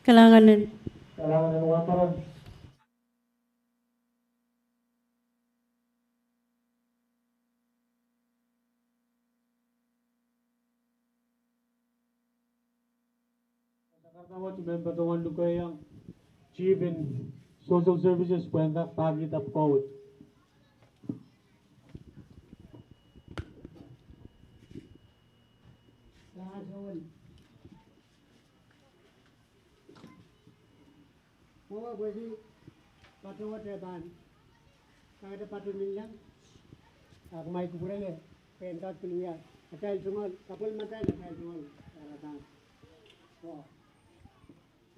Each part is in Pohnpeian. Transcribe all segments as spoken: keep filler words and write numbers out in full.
Kalahngan en Sakarada wet, I men patohwan lukehiong Chief en Social Services pwehn kak pahkihda pwukoa wet. Mwowe pwehki patohwan pahn, pahn patohwan lel, ahpw kumwail kupwurele pwehn kak pil wia atail tungoal, kapwel matail atail tungoal, aradan. Oh.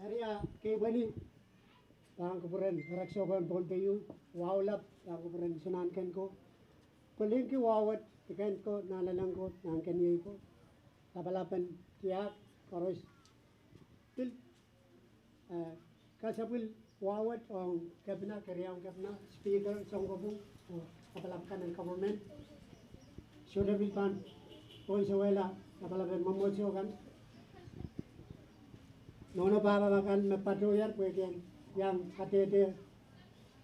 Eri ah, kei pwehni pahn kupwuren Rek Soko en Pohnpei, wahu lap pahn kupwuren Sohn Nahnken ko. Kolingki wahu wet, Nahnken ko, Nahnken ko, Nahnken iei ko. Lapalap en tiahk koaros. Pil, eh, kasapwil wahu wet ong Kepina, Keriaun Kepina, Speaker, Sounkopwung, oh lapalap kan en government. Sohte pil pahn pohnsehwehla lapalap en mwomwohdiso kan. Nohno pahpa kan me patohier pwehki en iang kadehde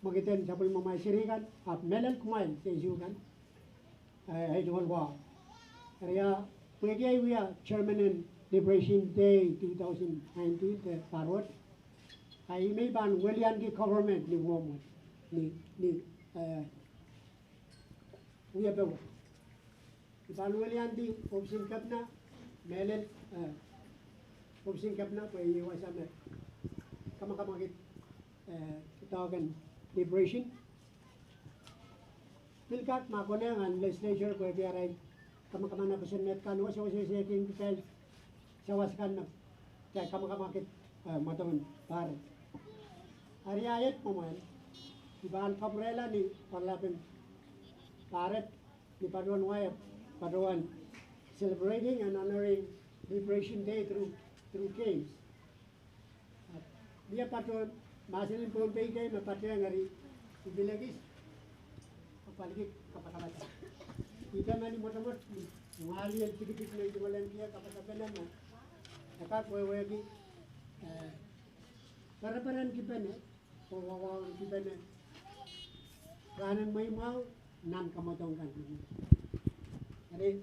mwekid en sapwellimamwail seri kan, ahpw mehlel kumwail seri kan. Eh, ei tungoal wahu. Eri ah, pwehki ei wia chairman en Liberation Day two thousand nineteen de pahr wet, ah, I men pahn weliandi government ni mwomwohd, ni, ni, eh, wiepe wet. I pahn weliandi ohpis en Kepina, mehlel, eh, ohpis en Kepina, pwe iei wasa me kamakamakid, eh, doadoahk en Liberation. Pil kak ma konehng nan legislature pwehki arail kamakaman kosonned kan oh sewesewesehkin kitail sawas kan me kitail kamakamakid, eh, mwadong en pahr et. Eri ah, iet mwomwen, I pahn kapwurehla ni oaralap en pahr et, ni patohwan wai, patohwan celebrating and honoring Liberation Day through, through games. Mie patohwan mahsen en Pohnpei kei me patehng eri I pil ekis, apwaliki kapakapahda. I pil men mwotomwot, ngahl en tikitik me I tungoal en kihong kapakapahda me e kak wehwehki, eh, pereperenkipene, oh wawahunkipene rahn en mweimwahu nan kamwadong kan. Eri,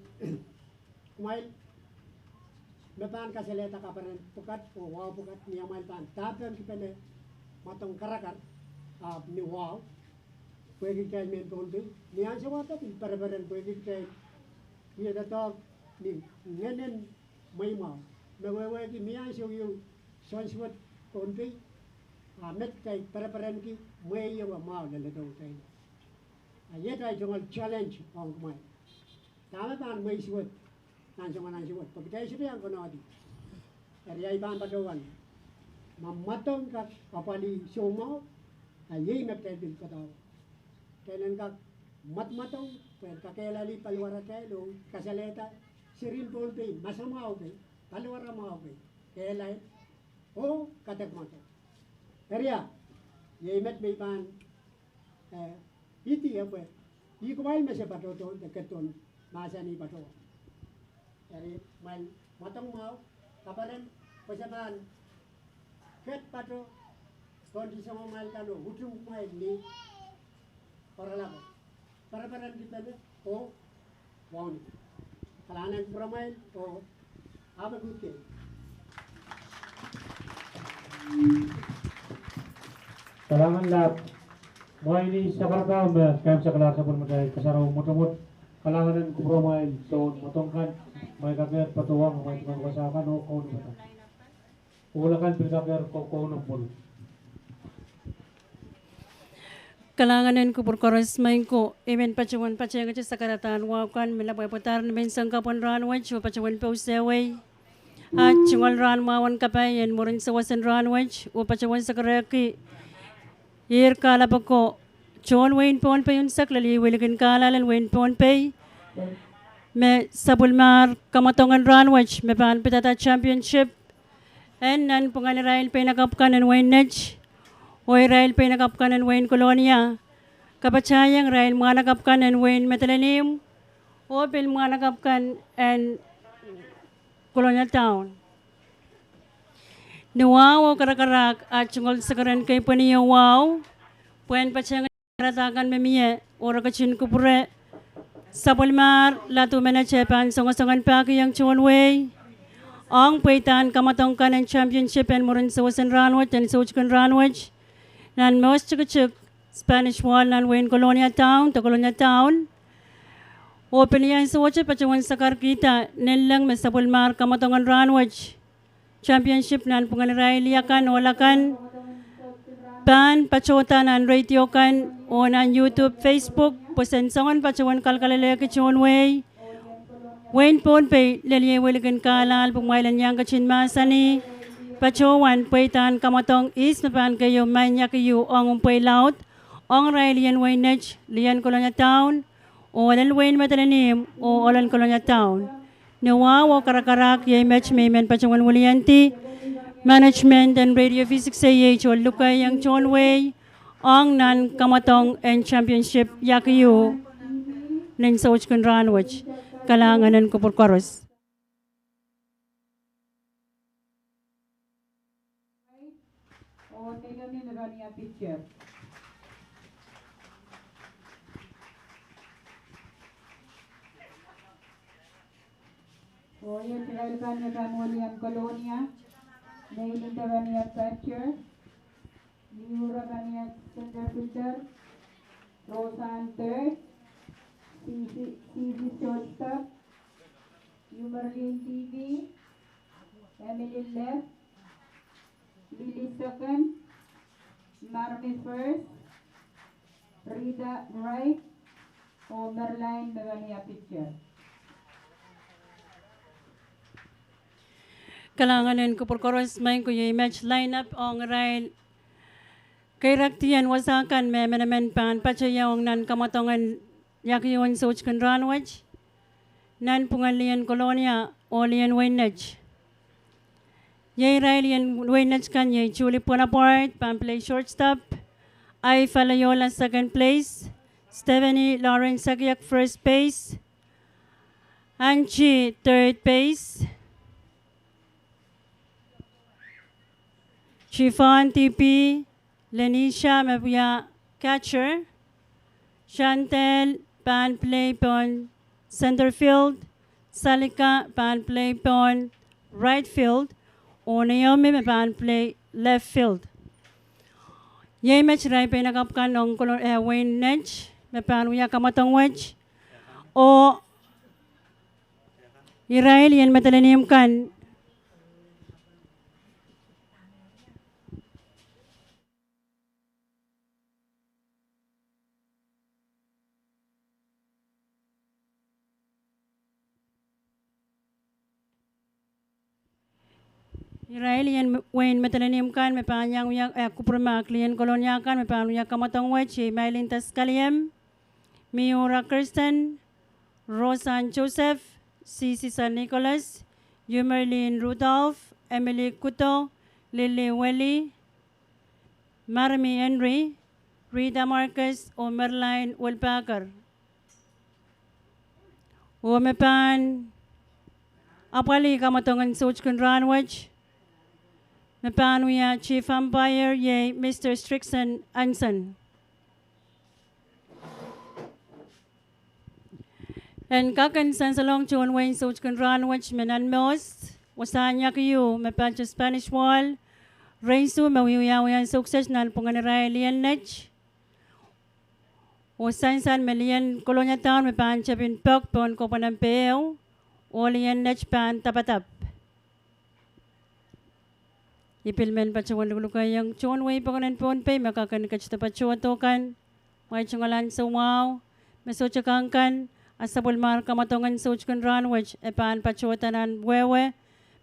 kumwail me pahn kasalehda kaperen pwukat oh wahu pwukat ni amwail pahn dahpehkipene mwadong karakar, ahpw ni wahu, pwehki kitail mehn Pohnpei, ni ansou wasa pil pereperen pwehki kitail wia doadoahk ni ngehnen mweimwahu. Me wehwehki mie ansou ieu soansuwed Pohnpei, ah, met kitail pereperenki mwehi oh mwahu leledohng kitail. Ah, iet ei tungoal challenge ong kumwail. Dahme pahn mwehi suwed nan soangen ansou wet, pwe kitail sohte iang konehdi. Eri ei pahn patohwan. Ma mwadong kak apwalih soumwahu, ah, iei me kitail pil kodohng. Kitail en kak mwadmwadong, pwe kakehlailih paliwaratail oh kasalehda serien Pohnpei, masamwahu kei, paliwaramwahu kei, kehlail, oh kadek mwadong. Eri ah, iei met me I pahn, eh, idi epwe, ih kumwail me se patohdohn de ketin mahsanih patohwan. Eri mwail mwadong mwahu, kaperen, pwe se pahn ket pato, tohn di songomwail kan oh utung kumwail ni oaralap. Pereperenkipene oh wauni. Kalahngan en kupwuramwail oh ahpw kudkei. Kalahngan lap. Mwein I sakaradahng me kaimwisekla sapwellimatail kasarawi mwotomwot. Kalahngan en kupwuramwail tohn mwadong kan, mwein kakehr patohwan amwail tungoal wasa kan oh kaunopada. Ohl akan pil kakehr ko-, kaunopada. Kalahngan en kupwur koaros, maing ko, I men patohwan patehngete sakaradahn wahu kan me lapwapwadahr ni menseng kapw en rahn wet oh patohwan pousehwei ah tungoal rahn mwahu en kapai en mwurin sawasen rahn wet oh patohwan sakarehki ihr kalapw ko, tohn wehin Pohnpei unsek lel ih wilikin kahlahlen wehin Pohnpei, me sapwellimahr kamwadong en rahn wet me pahn pidada championship en nanpwungen irail peinakapw kan en wehin Net oh irail peinakapw kan en wehin Kolonia, kapatahieng irail mwahnakapw kan en wehin Madolenihmw Oh pil mwahnakapw kan en Kolonia Town. Ni wahu oh karakarahk, a tungoal sekeren kei pweni oh wahu, pwehn patehng kahrehda kan me mie, oh re ketin kupwure sapwellimahr ladu menet e pahn songosong en pahkihong tohn wehi ong pweidahn kamwadong kan en championship en mwurin sewesen rahnwet, en soutik en rahnwet, nan mwohs tikitik Spanish Wall nan wehin Kolonia Town, de Kolonia Town. Oh pil iang sohte patohwan sakarkihda, nanleng me sapwellimahr kamwadong en rahnwet, championship nanpwungen irail akan, ohl akan, pahn patohda nan radio kan, oh nan YouTube, Facebook, pwe sen soangen patohwan kalakalelehki tohn wehi, wehin Pohnpei, lel iei welikin kahlahl, pwe kumwail en iang ketin mahsanih patohwan pweidahn kamwadong ihs me pahn keieu maing iakiu ong mpwei laud, ong irail lien wehi Net, lien Kolonia Town, oh lel wehin Madolenihmw, oh lel Kolonia Town. Ni wahu oh karakarahk, iei met me I men patohwan wiliandi management en Radio V six eight oh lukehiong tohn wehi ong nan kamwadong en championship iakiu nin soutik en rahnwet. Kalahngan en kupwur koaros. Oh iet irail kan me pahn welien Kolonia: Neilin Tevaniat, catcher; Liura Paniat, center fielder; Roseann, third; Sisi, Sisi, shortstop; Umerlin, T V; Emily, left; Lily, second; Marmi, first; Rita, right; oh Merlin me pahn pitcher. Kalahngan en kupwur koaros. Maing ko, iei met line-up ong irail keirakdi en wasa kan me emenemen pahn patohwan ong nan kamwadong en iakiu en soutik en rahnwet, nanpwungen lien Kolonia oh lien wehi Net. Iei irail lien wehi Net kan iei Julie Bonaparte, pahn play shortstop; Ai Faleola, second base; Stephanie Lawrence Sakiak, first base; Angie, third base; Chiffon, D P; Lenisha me wia catcher; Chantel pahn play pohn center field; Salika pahn play pohn right field; oh Naomi me pahn play left field. Iei met irail peinakapw kan ong Kolo-, eh, wehi Net me pahn wia kamwadong wet, oh irail lien Madolenihmw kan. Irail lien wehi Madolenihmw kan me pahn iang wia, eh, kupwurmahk lien Kolonia kan me pahn wia kamwadong wet iei Mailin Taskaliem, Miura Kirsten, Roseann Joseph, Sisi San Nicholas, Umerlin Rudolph, Emily Kudo, Lily Welly, Marmi Henry, Rita Marcus, oh Merlin Wilpaker. Oh me pahn apwalih kamwadong en soutik en rahnwet me pahn wia chief umpire iei Mister Strickson Hanson. En kak en sansalohng tohn wehin soutik en rahnwet me nan mwohs, wasahn iakiu me pato Spanish Wall, Reinsuh me wiewiawi en soukiset nanpwungen irail lien Net, oh sansal me lien Kolonia Town me pahn tepin pek pohn kopwunem peh ehu, oh lien Net pahn dapadap. I pil men patohwan lukelukehiong tohn wehi pokon en Pohnpei me kak en ketido patohdo kan, mwahi tungoal ansou mwahu, me sohte kang kan, a sapwellimomwi kamwadong en soutik en rahnwet e pahn patohda nan wehwe,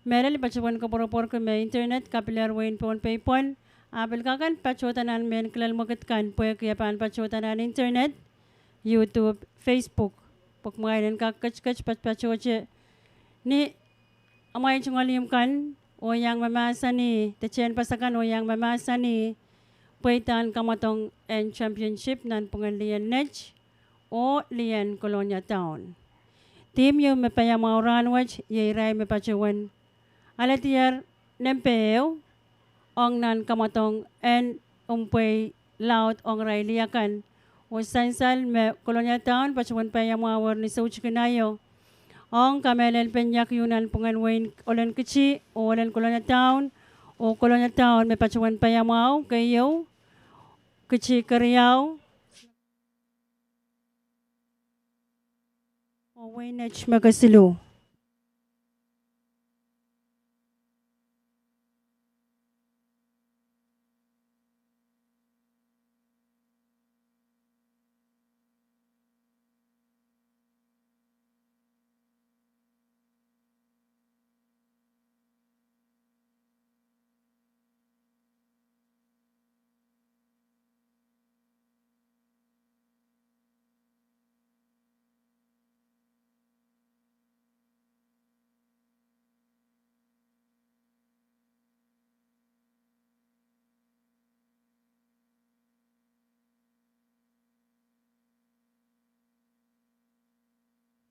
mehlel patohwan koapworopworki me internet kapilehr wehin Pohnpei pwon, a pil kak en patohda nan mehn kilel mwekid kan pwehki e pahn patohda nan internet, YouTube, Facebook, pwe kumwail en kak ketiket patpatohte ni amwail tungoal ihmw kan, oh iang mahmahsanih, de tehnpas akan oh iang mahmahsanih pweidahn kamwadong en championship nanpwungen lien Net oh lien Kolonia Town. Dihmw ieu me paiamwahu rahnwet iei irail me patohwan alehdier nempe ehu ong nan kamwadong en mpwehi laud ong irail lih akan. Oh sansal me Kolonia Town patohwan paiamwahuwer ni soutik en aio ong kamehlelpen iak ieu nanpwungen wehin Olen Kiti oh Olen Kolonia Town, oh Kolonia Town me patohwan paiamwahu keieu, Kiti keriau, oh wehin Nett me kesiluh.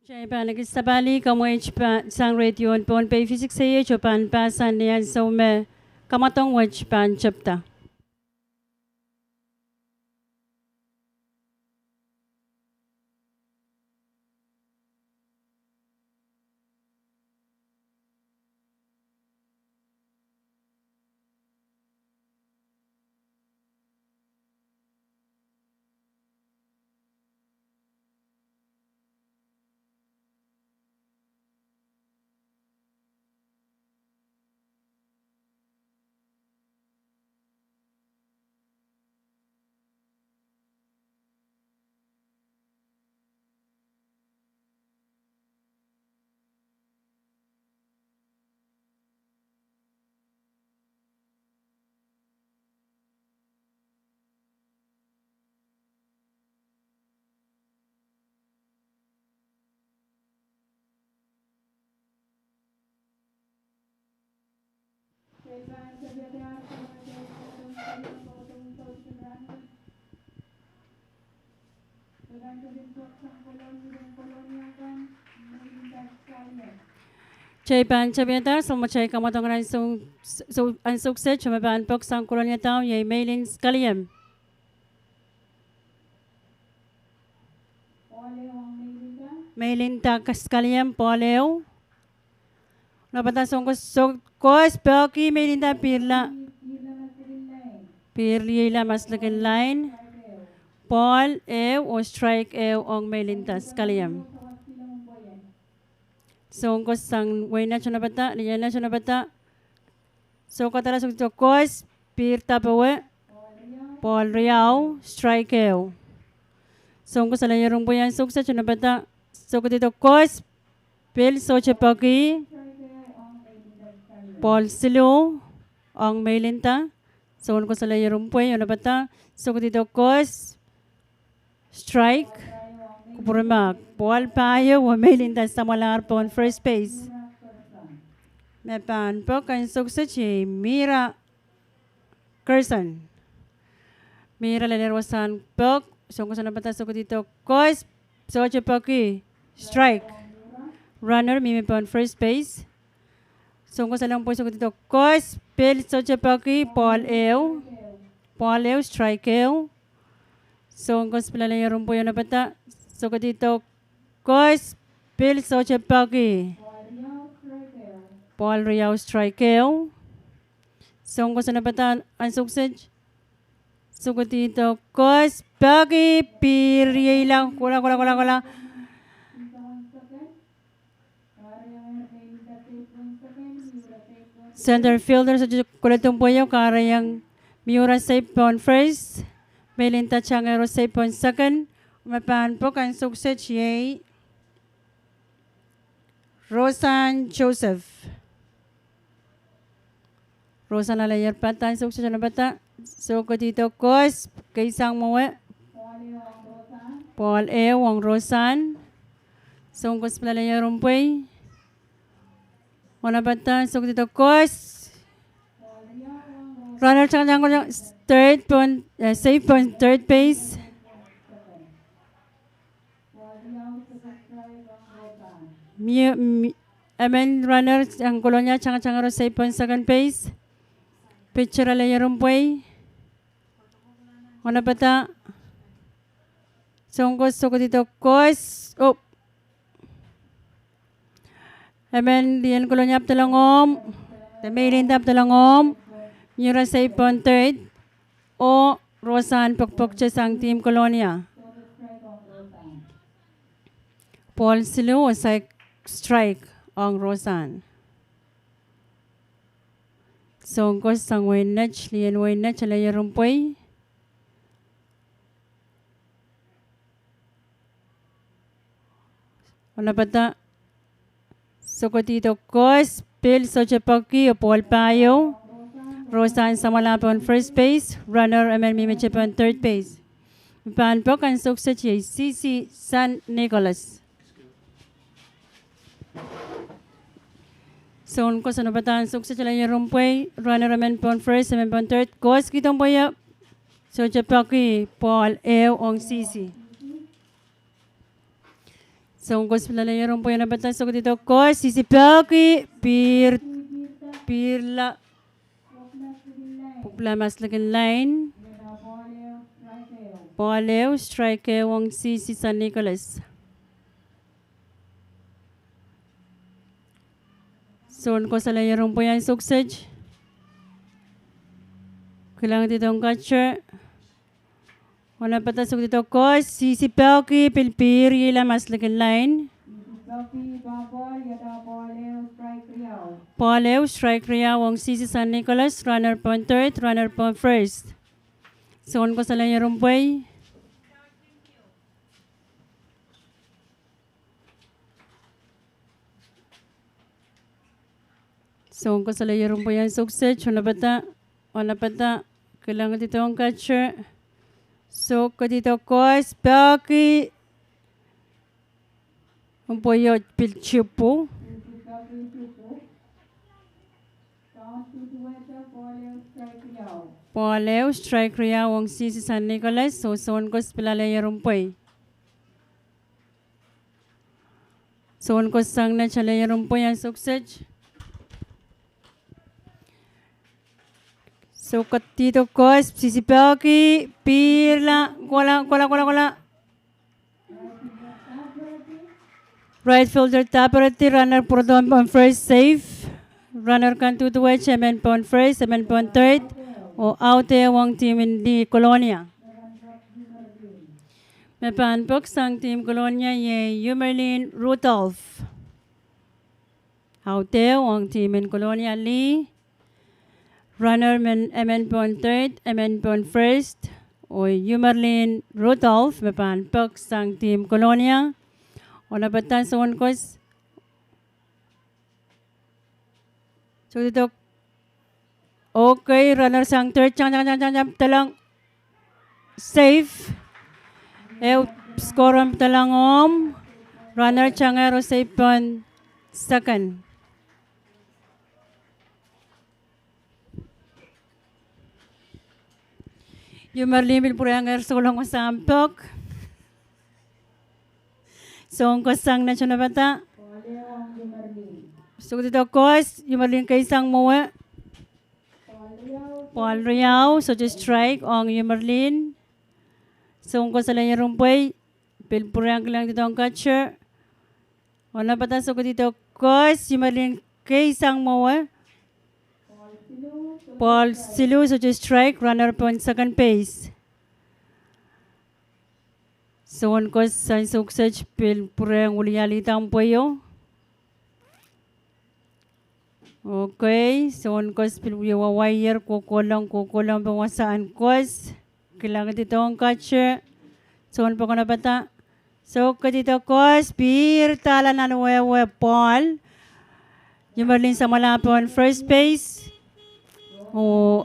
Kitail pahn ekis sapahl, kamweit pahn sang radio en Pohnpei V six A H oh pahn pahsan ni ansou me kamwadong wet pahn tepda. Kitail pahn tapihadahr soangen me kitail kamwadong nan ansou, ansou kiset, soangen me pahn pok sang Kolonia Town iei Meilin Skaliem. Meilinda Skaliem, pohl ehu. Nopada soun koaros peki Meilinda, pihrla, pihr rieila maslikin lain. Pohl ehu oh strike ehu ong Meilinda Skaliem. Soun koaros sang wehin Nett, nopada, lien Nett, nopada. Soh, kadala, sokdi tohkoas, pihr dapowe, pohl riau, strike ehu. Soun koaros ale ierun pwei ansou kiset, nopada, sokdi tohkoas, pil sohte peki, pohl siluh ong Meilinda. Soun koaros ale ierun pwei, nopada, sokdi tohkoas, strike, kupwuramwahu, pohl pahieu oh Meilinda samwalahr pohn first base. Me pahn pok ansou kiset iei Mira Gerson. Mira lelehr wasahn pok, soun koaros nopada sokdi tohkoas, sohte peki, strike. Runner mihmi pohn first base. Soun koaros ale ierun pwei, sokdi tohkoas, pil sohte peki, pohl ehu, pohl ehu, strike ehu. Soun koaros pil ale ierun pwei, nopada, sokdi tohkoas, pil sohte peki, pohl riau, strike ehu. Soun koaros nopada ansou kiset, sokdi tohkoas, peki, pihr rieila, kola, kola, kola, kola. Center fielder sohte koledi pweio, kahrehiong Miura safe pohn first, Meilinda Tangero safe pohn second. Me pahn pok ansou kiset iei Roseann Joseph. Roseann ale ierpad ansou kiset, nopada, sokdi tohkoas, kei sang mwowe, pohl ehu ong Roseann. Soun koaros pil ale ierun pwei, nopada, sokdi tohkoas. Runner tangtang, third pohn, eh, safe pohn third base. Mie, mi-, emen runner sang Kolonia tangatanger oh sei pohn second base. Pitcher ale ieren pwei. Onopada. Soun koas, soh ketidok koas. Oh. Emen lien Kolonia pidolong omw, de meilin da pidolong omw, ni rasei pohn third, oh Rosan pokpokte sang team Kolonia. Ball siluh oh saik strike ong Rosan. Soun koas sang wehin Net, lien wehin Net ale ieren pwei. Onopada, soh ketidok koas, pil sohte peki oh ball pahieu. Rosan samwala pohn first base, runner emen mihmihte pohn third base. Me pahn pek ansou kiset iei Sisi San Nicolas. Soun koas onopada ansou kiset ale ieren pwei, runner emen pohn first, emen pohn third, koas kihdo pwei, sohte peki, ball ehu ong Sisi. Soun koas pil ale ieren pwei, onopada soh ketidok koas, Sisi peki, pihr, pihrla, pwupwula maslikin lain. Ball ehu, strike ehu ong Sisi San Nicolas. Soun koas ale ieren pwei ansou kiset. Kilang ketidong catcher. Onopada soh ketidok koas, Sisi peki, pil pihr iehla maslikin lain. Ball ehu, strike riau ong Sisi San Nicolas, runner pohn third, runner pohn first. Soun koas ale ieren pwei. Soun koas ale ieren pwei ansou kiset, onopada, onopada, kilang ketidong catcher. Soh ketidok koas, peki, pwei oh pil tipwu. Ball ehu, strike riau ong Sisi San Nicolas, oh soun koas pil ale ieren pwei. Soun koas sang Net ale ieren pwei ansou kiset. Soh ketidok koas, Sisi peki, pihrla, kola, kola, kola, kola. Right fielder daperedi, runner pwurodo pohn first, safe. Runner kan duduwehte, emen pohn first, emen pohn third, oh out ehu ong team en lih Kolonia. Me pahn pek sang team Kolonia iei Umerlin Rudolph. Out ehu ong team en Kolonia lih. Runner men, emen pohn third, emen pohn first, oh Umerlin Rudolph me pahn pek sang team Kolonia. Onopada soun koas. Soh ketidok. Okay, runner sang third, tang, tang, tang, tang, tang, pidolong. Safe. Ehu score pidolong omw. Runner tanger oh sei pohn second. Umerlin pil pwurehngehr souleng wasa pwukat. Soun koas sang Net onopada. Soh ketidok koas, Umerlin kei sang mwowe. Ball riau, sohte strike ong Umerlin. Soun koas ale ieren pwei, pil pwurehng kilang ketidong catcher. Onopada soh ketidok koas, Umerlin kei sang mwowe. Ball siluh, sohte strike, runner pohn second base. Soun koas sang Sukset pil pwurehng wilialihda pweio. Okay, soun koas pil wie wawaier, kohkohlong, kohkohlong pohn wasahn koas. Kilang ketidong catcher. Soun pokon onopada. Soh ketidong koas, pihrda nan wehwe ball. Umerlin samwala pohn first base. Oh,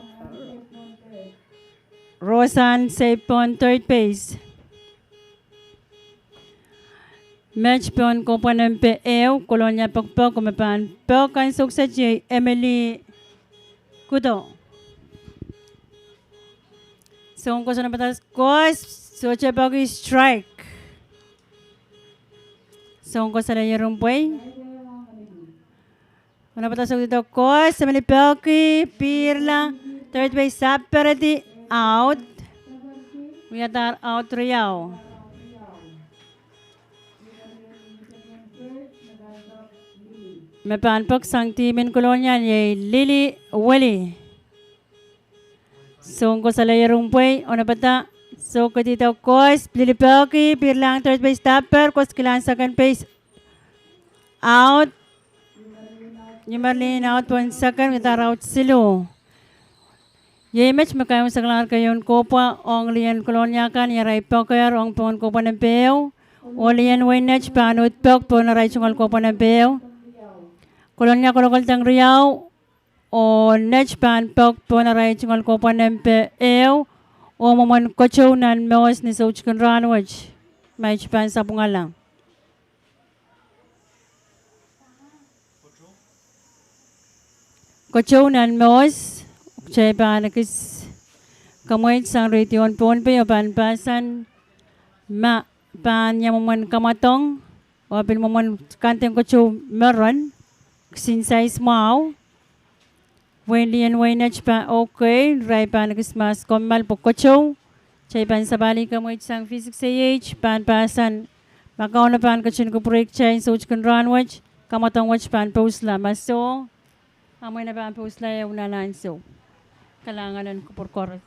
Rosan safe pohn third base. Met pohn kohpwal nempe ehu, Kolonia pokpok, oh me pahn pok kan Sukset iei Emily Kudo. Soun koas onopada koas, sohte peki, strike. Sounkoso lel iren pwei. Onopada soukedi koaros, se men pil peki, pihrla, doadoahk pei, sapwperedi, aud, wiadahr aud riau. Me pahn pek sang dihmw en Kolonia iei Lily Welly. Sounkoso lel iren pwei. Onopada soukedi koaros, lili peki, pihrlahng doadoahk pei, sapwper, koasoia kilang seken pei, aud, imwin lih en aud pohn seken, wiadahr aud siluh. Iei met me kaimwisekla keieun kohpwa ong lih en Kolonia kan ni arail pekehr ong pohn kohpwa nempe ehu, oh lih en wehi net pahn uhd pek pohn arail tungoal kohpwa nempe ehu. Kolonia kolokoldeng riau, oh net pahn pek pohn arail tungoal kohpwa nempe ehu, oh mwomwen kotou nan Mohs ni soutikin rahn wet, ma I pahn sapwungala. Kotou nan Mohs, kitail pahn ekis kamweid sang radio en Pohnpei oh pahn pahsan ma pahn ia mwomwen kamwadong, oh pil mwomwen kandeng kotou meren, kisin sais mwahu, wehin lih en wehi net pahn, okay, irail pahn ekis mahs kommoal pwe kotou. Kitail pahn sapahl kamweid sang V six A H, pahn pahsan ma Kauno pahn ketin kupwurei kitail ni soutikin rahn wet, kamwadong wet pahn pousla. Ma soh, amwail pahn pousla ehu nan ansou. Kalahngan en kupwur koaros.